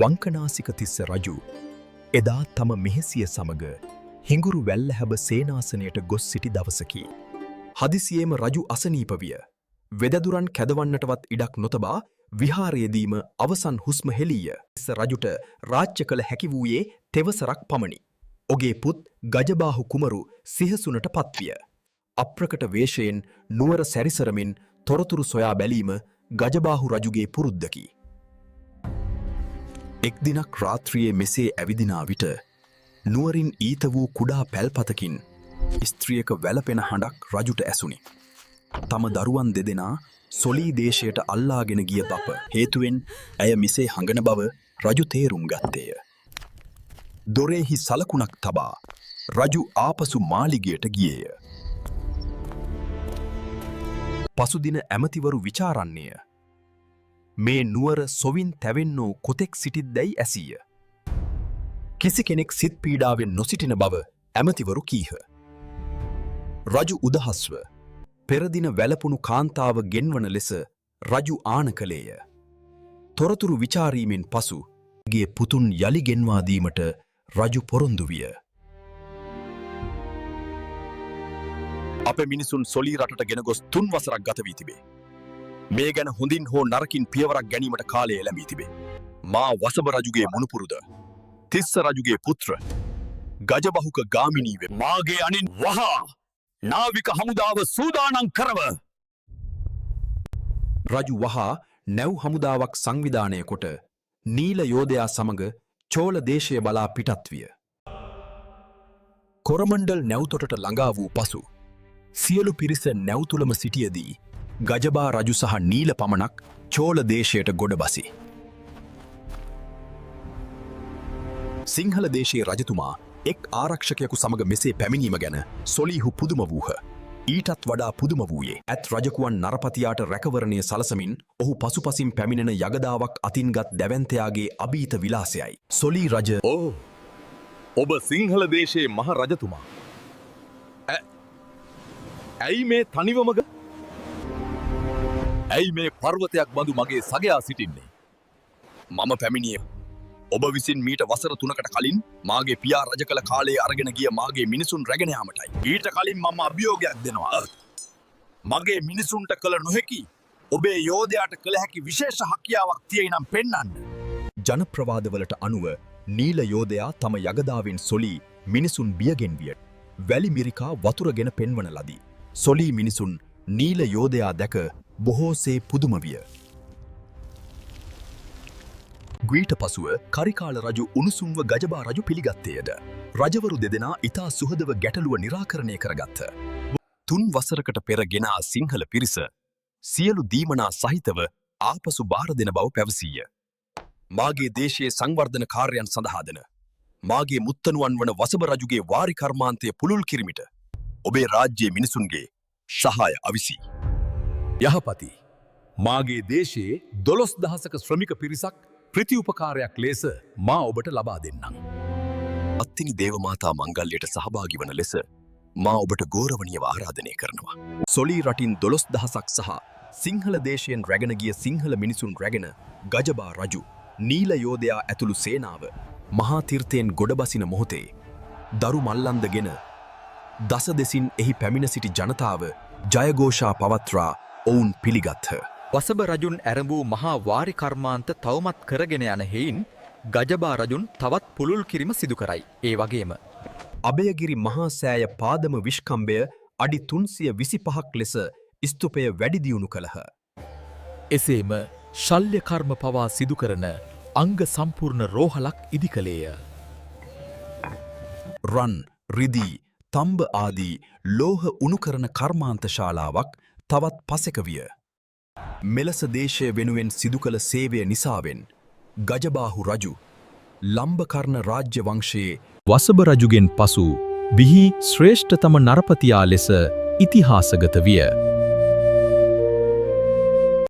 වංකනාසික තිස්ස රජු එදා තම මෙහෙසිය සමග හිඟුරු වැල්ලහැබ සේනාසනයට ගොස් සිටි දවසකි. හදිසියේම රජු අසනීප විය. වෙදදුරන් කැදවන්නටවත් ඉඩක් නොතබා විහාරයේදීම අවසන් හුස්ම හෙළීය. තිස්ස රජුට රාජ්‍ය කළ හැකි වූයේ තෙවසරක් පමණි. ඔගේ පුත් ගජබාහු කුමරු සිහසුනට පත්විය. අප්‍රකට වේශයෙන් නුවර සැරිසරමින් තොරතුරු සොයා බැලීම ගජබාහු රජුගේ පුරුද්දකි. එක් දිනක් රාත්‍රියේ මෙසේ ඇවිදිනා විට නුවරින් ඊත වූ කුඩා පැල්පතකින් ස්ත්‍රියක වැළපෙන හඬක් රජුට ඇසුණි. තම දරුවන් දෙදෙනා සොලී දේශයට අල්ලාගෙන ගිය බප හේතුවෙන් ඇය මෙසේ හඟන බව රජු තේරුම් ගත්තේය. දොරේහි සලකුණක් තබා රජු ආපසු මාලිගයට ගියේය. පසුදින ඇමතිවරු විචාරන්නේය. මේ නුවර සොවින් තැවෙන්නෝ කොතෙක් සිටිත්දැයි ඇසීය. කිසි කෙනෙක් සිත් පීඩාවෙන් නොසිටින බව ඇමතිවරු කීහ. රජු උදහස්ව පෙරදින වැළපුණු කාන්තාව ගෙන්වන ලෙස රජු ආණ කළේය. තොරතුරු විචාරීමෙන් පසු ගේ පුතුන් යළි ගෙන්වා දීමට රජු පොරොන්දු විය. අපේ මිනිසුන් සොලී රටට ගෙන ගොස් තුන් වසරක් ගත වී තිබේ. මේ ගැන හොඳින් හෝ නරකින් පියවරක් ගැනීමට කාලය එළඹී තිබේ. මා වසභ රජුගේ මුණුපුරුද තිස්ස රජුගේ පුත්‍ර ගජබහුක ගාමිණී වේ. මාගේ අනින් වහා නාවික හමුදාව සූදානම් කරව. රජු වහා නැව් හමුදාවක් සංවිධානය කොට නීල යෝධයා සමග චෝල දේශය බලා පිටත් විය. කොරමණ්ඩල් නැව් තොටට ළඟා වූ පසු සියලු පිරිස නැව් තුලම සිටියදී ගජබා රජු සහ නීල පමණක් චෝල දේශයට ගොඩ බසි. සිංහල දේශයේ රජතුමා එක් ආරක්ෂකයෙකු සමග මෙසේ පැමිණීම ගැන සොලීහු පුදුම වූහ. ඊටත් වඩා පුදුම වූයේ ඇත් රජකුවන් නරපතියාට රැකවරණය සලසමින් ඔහු පසුපසින් පැමිණෙන යගදාවක් අතින්ගත් දැවැන්තයාගේ අභීත විලාසයයි. සොලී රජ ඕ, ඔබ සිංහල දේශයේ මහ රජතුමා. ඇයි මේ තනිවමග? ඇයි මේ පර්වතයක් බඳු මගේ සගයා සිටින්නේ? මම පැමිණියේ ඔබ විසින් මීට වසර 3කට කලින් මාගේ පියා රජ කළ කාලයේ අරගෙන ගිය මාගේ මිනිසුන් රැගෙන යාමටයි. ඊට කලින් මම අභියෝගයක් දෙනවා. මගේ මිනිසුන්ට කළ නොහැකි ඔබේ යෝධයාට කළ හැකි විශේෂ හැකියාවක් තියෙයි නම් පෙන්වන්න. ජනප්‍රවාදවලට අනුව නීල යෝධයා තම යගදාවෙන් සොලී මිනිසුන් බියගෙන්විය. වැලි මිරිකා වතුරගෙන පෙන්වන ලදී. සොලී මිනිසුන් නීල යෝධයා දැක බොහෝසේ පුදුම විය. ඊට පසුව කරිකාල රජු උණුසුම්ව ගජබා රජු පිළිගත්තේයද. රජවරු දෙදෙනා ඉතා සුහදව ගැටලුව නිරාකරණය කරගත්හ. තුන් වසරකට පෙර ගෙනා සිංහල පිරිස සියලු දීමනා සහිතව ආපසු බාර දෙන බව පැවසීය. මාගේ දේශයේ සංවර්ධන කාර්යයන් සඳහා දෙන මාගේ මුත්තණුවන් වන වසභ රජුගේ වාරි කර්මාන්තය පුළුල් කිරීමට ඔබේ රාජ්‍යයේ මිනිසුන්ගේ සහාය අවිසි. යහපති, මාගේ දේශයේ 12,000ක ශ්‍රමික පිරිසක් ප්‍රතිඋපකාරයක් ලෙස මා ඔබට ලබා දෙන්නම්. අත්තිනි දේවමාතා මංගල්‍යයට සහභාගී වන ලෙස මා ඔබට ගෞරවනීයව ආරාධනය කරනවා. සොලී රටින් 12,000ක් සහ සිංහල දේශයෙන් රැගෙන ගිය සිංහල මිනිසුන් රැගෙන ගජබා රජු නීල යෝධයා ඇතුළු සේනාව මහා තීර්ථයෙන් ගොඩබසින මොහොතේ දරු මල්ලන්දගෙන දස දෙසින් එහි පැමිණ සිටි ජනතාව ජයඝෝෂා පවත්රා ඔවුන් පිළිගත්හ. වසභ රජුන් ඇරඹූ මහා වාරි කර්මාන්ත තවමත් කරගෙන යන හේයින් ගජබා රජුන් තවත් පුළුල් කිරීම සිදු කරයි. ඒ වගේම අභයගිරි මහා සෑය පාදම විශ්කම්භය අඩි 325ක් ලෙස ස්තූපය වැඩි දියුණු කළහ. එසේම ශල්‍ය කර්ම පවා සිදු කරන අංග සම්පූර්ණ රෝහලක් ඉදි කළේය. රන්, රිදී, තම්බ ආදී ලෝහ උණු කරන කර්මාන්ත ශාලාවක් තවත් පසෙක විය. මෙලෙස දේශය වෙනුවෙන් සිදු කළ සේවය නිසාවෙන් ගජබාහු රජු ලම්බකර්ණ රාජ්‍ය වංශයේ වසභ රජුගෙන් පසු බිහි ශ්‍රේෂ්ඨතම නරපතියා ලෙස ඉතිහාසගත විය.